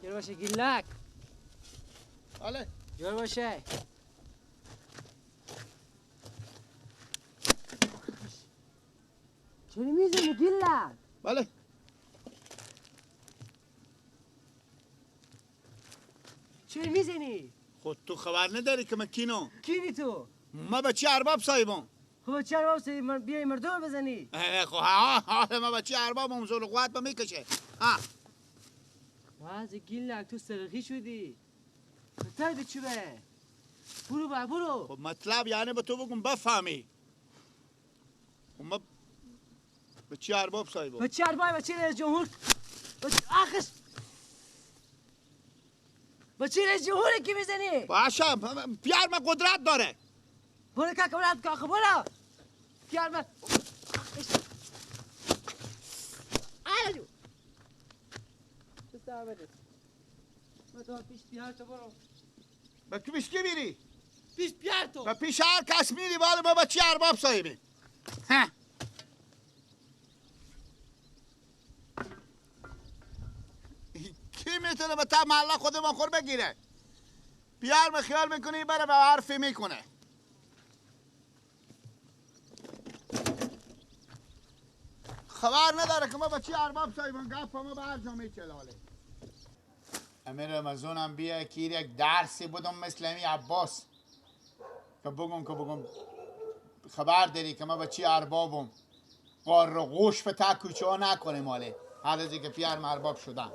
جور باشه گیلک. بله. جور باشه. چرا میزنی گیلک؟ بله. چرا میزنی؟ خود تو خبر نداری که من کینو؟ کینی تو؟ ما بچه ارباب صاحبم. خب بچه ارباب صاحب من بیای مردم بزنی؟ خب ها ما بچه اربابم زور قوت با میکشه. ها. واز گیلک تو سرخی شدی. خطر به چوبه. برو با برو. خب مطلب یعنی به تو بگم بفهمی. خب ما بچه ارباب صاحبم. بچه ارباب بچه رئیس جمهور. آخش بچه رئیس جمهور کی میزنی؟ باشه پیار من قدرت داره. برو کاکا برو کاکا برو. پیار من آلو. تو بده. ما تو پیش پیار تو برو. با کی پیش کی میری؟ پیش پیار تو. با پیش هر کس میری بالا با بچه ارباب صاحبی. ها. کی میتونه به تا محله خود ما خور بگیره؟ پیار من خیال میکنی بره به حرفی میکنه. خبر نداره که ما بچه ارباب صاحبان گپ ما به هر جا میچلاله. امیر رمضانم بیا که یک درسی بودم مثل امی عباس که بگم خبر داری که ما بچه اربابم قار و قوش به تا کوچه ها نکنیم ماله هر از که پیار ارباب شدم.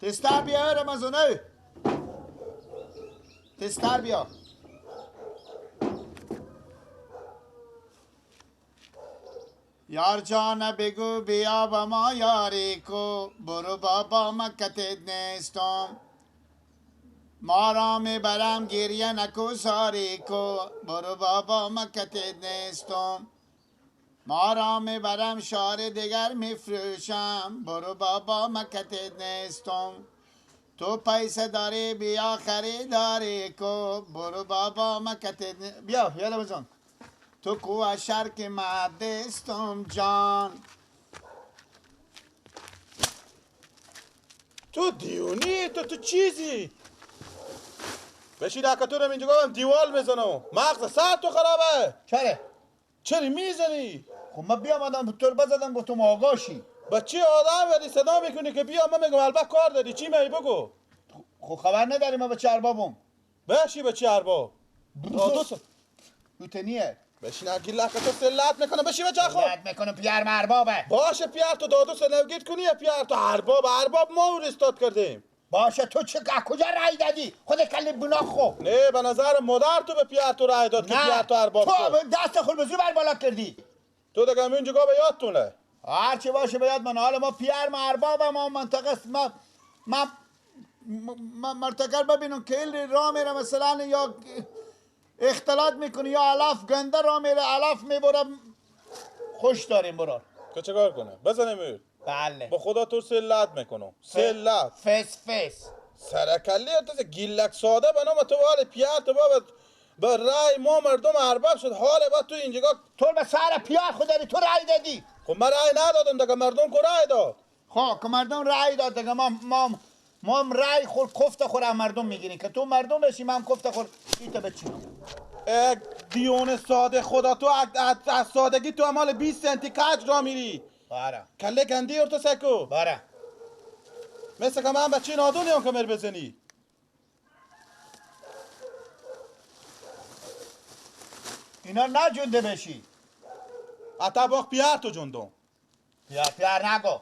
تستر بیا رمضانه. تستر بیا. یار جان بگو بیا با ما یاری کو برو بابا مکتت نیستم ما را میبرم گریه نکو ساری کو برو بابا مکتت نیستم ما را میبرم شار دیگر میفروشم برو بابا مکتت نیستم تو پیسه داری بیا خریداری کو برو بابا مکتت بیا یالا بزن تو کو شرک ما دستم جان. تو دیونی تو چیزی بشی دکتورم اینجا گفتم دیوال میزنم مغز سر تو خرابه. چرا؟ چرا میزنی؟ خب من بیامدم تو رو بزدم گفتم آقاشی. با چی آدم ولی صدا میکنی که بیا من میگم البته کار داری چی می بگو. خب خبر نداری من بچه اربابم. بشی بچه ارباب. دو لوتنیه. بشین اگه تو سلت میکنم بشی به جا خود. سلت میکنم پیار اربابه. باشه پیار تو دادو سنوگیت کنی یا پیار تو ارباب ارباب ما او رستاد کردیم. باشه تو چه کجا رای دادی؟ خود کلی بنا خو. نه به نظر مادر تو به پیار تو رای داد که پیار تو ارباب تو دست خود به زور بر بالا کردی. تو دیگه اینجا به یادتونه. هر چی باشه به یاد من. حالا ما پیار ما ارباب ما منطقه است ما ما مرتکر ببینم که راه میره مثلا یا اختلاط میکنی یا علف گنده را میره علف میبره خوش داریم برار که چه کار کنه؟ بزنیم. بله با خدا تو سلت میکنم سلت فس فس سرکلی تو گیلک ساده به نام تو حال پیار تو بابا به رای ما مردم ارباب شد حال با تو اینجا تو به سر پیار خود داری تو رای دادی. خب من رای ندادم دیگه مردم کو رای داد. خب که مردم رای داد دیگه ما هم رای خور کفت خور مردم میگیریم که تو مردم بشی من کفت خور ایتا بچینم. دیون ساده خدا تو از سادگی تو مال 20 سنتی کج را میری. باره کله گندی ارتو سکو. باره مثل که من بچه نادونیم که مر بزنی. اینا نجونده بشی. حتی باخ پیار تو جوندم. پیار پیار نگو.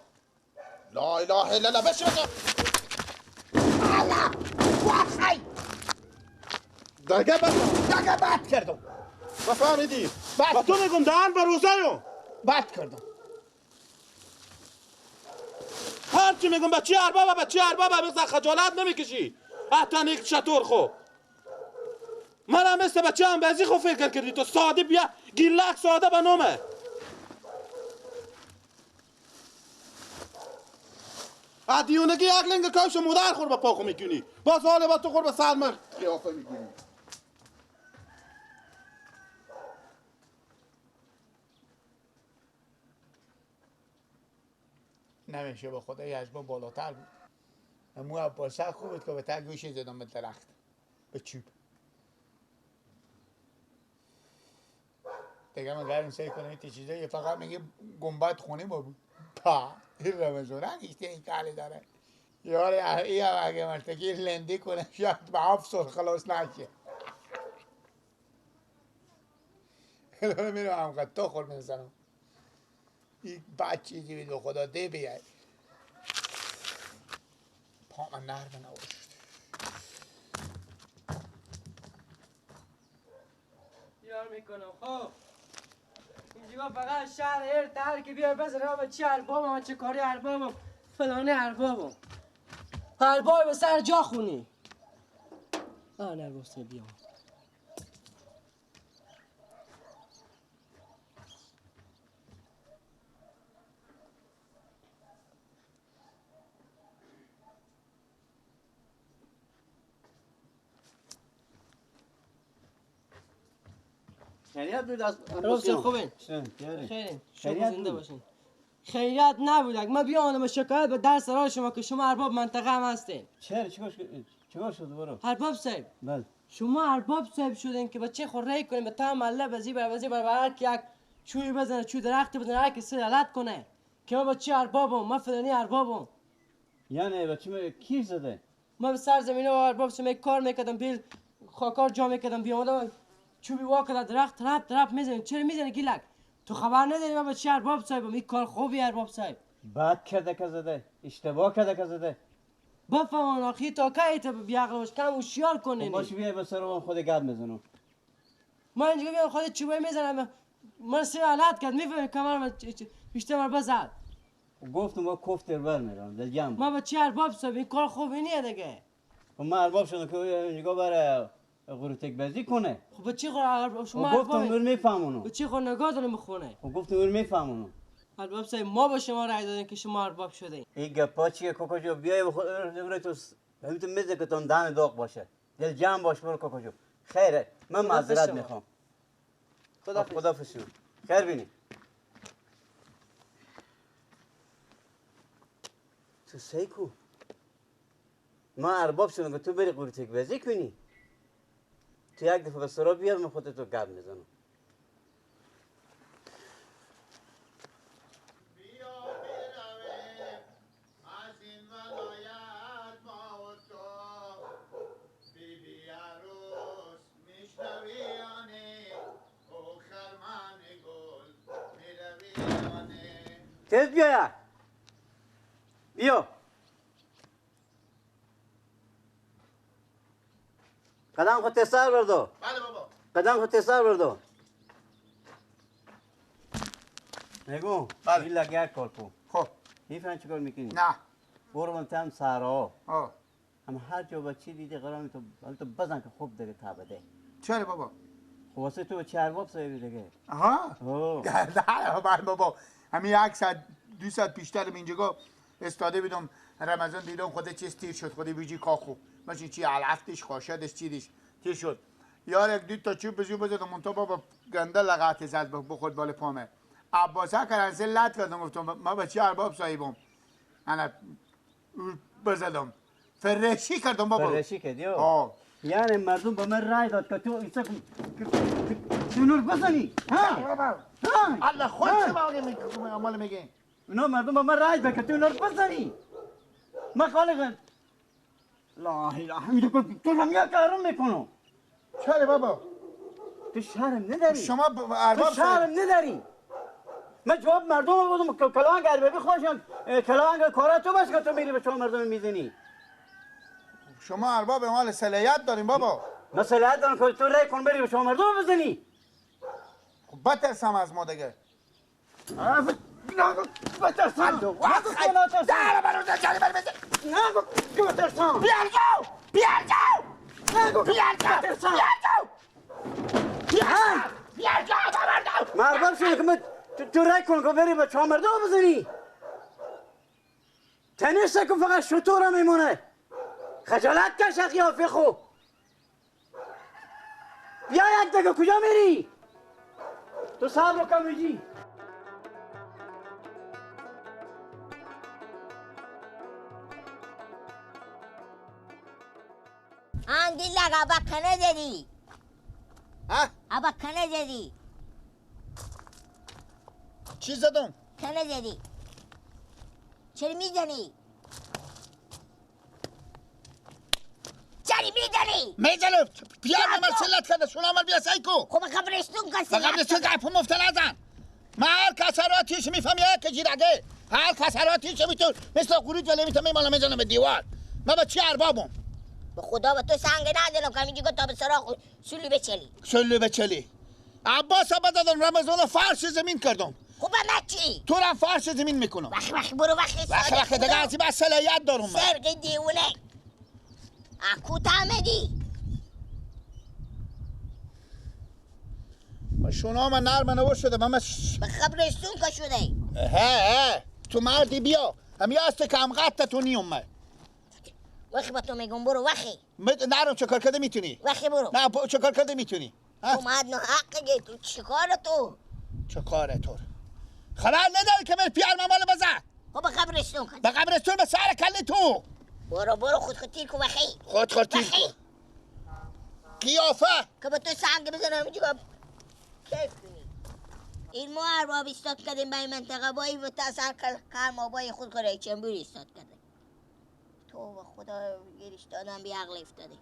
لا اله الا الله بشی بشی. الله وای دگه بد دگه بد کردم. بفهمیدی؟ با تو میگم دهن به روزه بد کردم. هر چی میگم بچه ارباب بچه ارباب بزن خجالت نمیکشی. حتی یک شطور خو منم مثل بچه هم بازی خو فکر کردی تو ساده بیا گیلک ساده به نومه. دیونگی یک لنگ کاش مادر خور به پاخو میکنی باز حال با تو خور به سر من قیافه میکنی. نمیشه با خدای از ما بالاتر بود. امو عباسه خوب بود که به تک گوشی زدم به درخت به چوب. دیگه من گرم سعی کنم این چیزایی فقط میگه گنبد خونه ما بود. پا این رمضان هیچ این کاری داره. یار این هم اگه مرتکی لندی کنه شاید به 7 سال خلاص نشه. داره میرم هم قد تا خور میزنم. این بد چیزی بید به خدا دی بیای. پا من نرم نباشد. یار میکنم خب اینجا فقط شهر هر تر که بیای بزنه با چه اربابم چه کاری اربابم فلانه اربابم ارباب به سر جا خونی. آه نرباسه بیام. خیریت بود از روز خوبین. خیرین. شما زنده باشین. خیریت نبود. ما بیام شکایت به در سرای شما که شما ارباب منطقه هم هستین. چرا چیکار شد برو؟ ارباب صاحب. بله. شما ارباب صاحب شدین که بچه خود رای کنین به تا محله بزی بر بزی بر هر کی یک چوی بزنه چوی درخت بزنه هر کی سر غلط کنه که ما بچه اربابم ما فلانی اربابم. یعنی بچه کی زده؟ ما به سر زمینه ارباب شما کار میکردم بیل خاکار جا میکردم بیامدم چوبی وا کرد درخت طرف طرف میزنی. چرا میزنی گیلک؟ تو خبر نداری من بچه ارباب صاحبم. این کار خوبی ارباب صاحب بد کرده که زده، اشتباه کرده که زده. بفهمان آخی تا کی تو بیعقل باش کم هوشیار کنی. باش بیای به سر خود گپ میزنم. من اینجا بیام خود چوبی میزنم من سر غلط کرد میفهمی کمر من بیشتر من بزد. گفتم با کوفتر بر میرم دل جمع. من بچه ارباب صاحب این کار خوبی نیه دیگه. من ارباب شدم که اینجا برای غروتک بازی کنه. خب چی خور شما گفتم اون میفهمونو. چی خور نگاه داره میخونه. خب گفتم اون میفهمونو. ارباب صاحب ما با شما رای دادیم که شما ارباب شدین. این گپا چیه کوکو جو؟ بیای بخور تو همین تو میزه که تون دهن داغ باشه. دل جمع باش برو کوکو جو. خیره من معذرت میخوام. خدا حافظ. خیر بینی. تو سیکو ما ارباب شدم که تو بری غروتک بازی کنی. تو یک دفعه به سرا بیاد من خودت رو گرم میزنم. بیا برویم از این ولایت ما و تو بی بی عروس میشنویانه او خرمن گل میرویانه. تیز بیا بیا. قدم خود تسر بردو. بله بابا. قدم خود تسر بردو. نگو. بله. این لگه کار کن. خب. میفهمی چیکار میکنی؟ نه. برو من تام سارا. هم هر جا بچی دیدی قرار تو تو بزن که خوب دیگه تا بده. چرا بابا؟ خب واسه تو چه ارباب صاحبی دیگه. آها. بله بابا. همین یک ساعت 2 ساعت پیشتر اینجا استاده بودم رمضان دیدم خود چیز تیر شد خود بیجی کاخو. ماشین چی علفتش خاشدش چیدش تیر شد. یار یک دو تا چوب بزو بزدم اون تا بابا گنده لغت زد بخود بال پامه. عباسه کرنسه لط کردم گفتم ما بچه ارباب صاحبم. انا بزدم. فرشی کردم بابا. فرشی کردی؟ آه. یعنی مردم به من رای داد که تو ایسا تو نور بزنی. ها؟ ها؟ الله خود چه مال میگه؟ اونا مردم به من رای داد که تو نور بزنی. من خالق لا اله الا تو هم یک کارم میکنم. چرا بابا؟ تو شرم نداری. شما ارباب تو شرم نداری. من جواب مردم بودم کلانگ اربابی خوشم کلانگ کارا تو باش که تو میری به شما مردم میزنی. شما ارباب مال صلاحیت داریم بابا. من صلاحیت دارم که تو رای کن بری به شما مردم بزنی. خب بترسم از ما دیگه. بترسم. در برو در بر بزن. نه بترسم. بیار جو. بیار جو. بیار جو. بیار جو. بیار جو. مردم شده که من تو رای کن که بری به شما مردم بزنی. تنیس کن فقط شطور میمونه. خجالت کش از قیافه خو. بیا یک دقیقه کجا میری؟ تو صبر کن میجی. آن دیلک ابا کنه زدی. ها؟ ابا کنه زدی. چی زدم؟ کنه زدی. چرا میزنی؟ چرا میزنی؟ میزنم. پیار من سلت کرده شما من بیا سعی کو. خب قبرستون کسی. قبرستون که پا مفتل نزن. من هر کس را تیش میفهم یک جیرگه. هر کس را تیش میتون مثل قروت ولی میتونم میمالم میزنم به دیوار. من با چی اربابم؟ به خدا به تو سنگ ندارم که میگی تا به سراغ سلو بچلی. سلو بچلی. عباس بدادم رمضان فرش زمین کردم. خب من چی؟ تو را فرش زمین میکنم. وخ وخ برو وخ وخ وخ دیگه از این صلاحیت دارم من. سرق دیوونه. اکو تعمدی. شونا من نرم نور شده من به قبرستون که شده. ها تو مردی بیا همی هست که هم قطع تو نیوم من. وخی با تو میگم برو وخی. نرم چه کار کرده میتونی؟ وخی برو. نه چه کار کرده میتونی؟ تو مرد نه حق تو چه کار تو؟ چه کار تو؟ خبر نداری که من پیار مال بزن. خب به قبرستون کن. به قبرستون به سر کله تو. برو برو خود خود تیر کو وخی. خود خود تیر کو. قیافه که با تو سنگ بزنم اینجا کیف کنی. این ما ارباب ایستاد کردیم به این منطقه بایی و تا سر کار بای خود خوره چنبور ایستاد کرده. تو و خدا گیرش دادم بی عقل افتاده.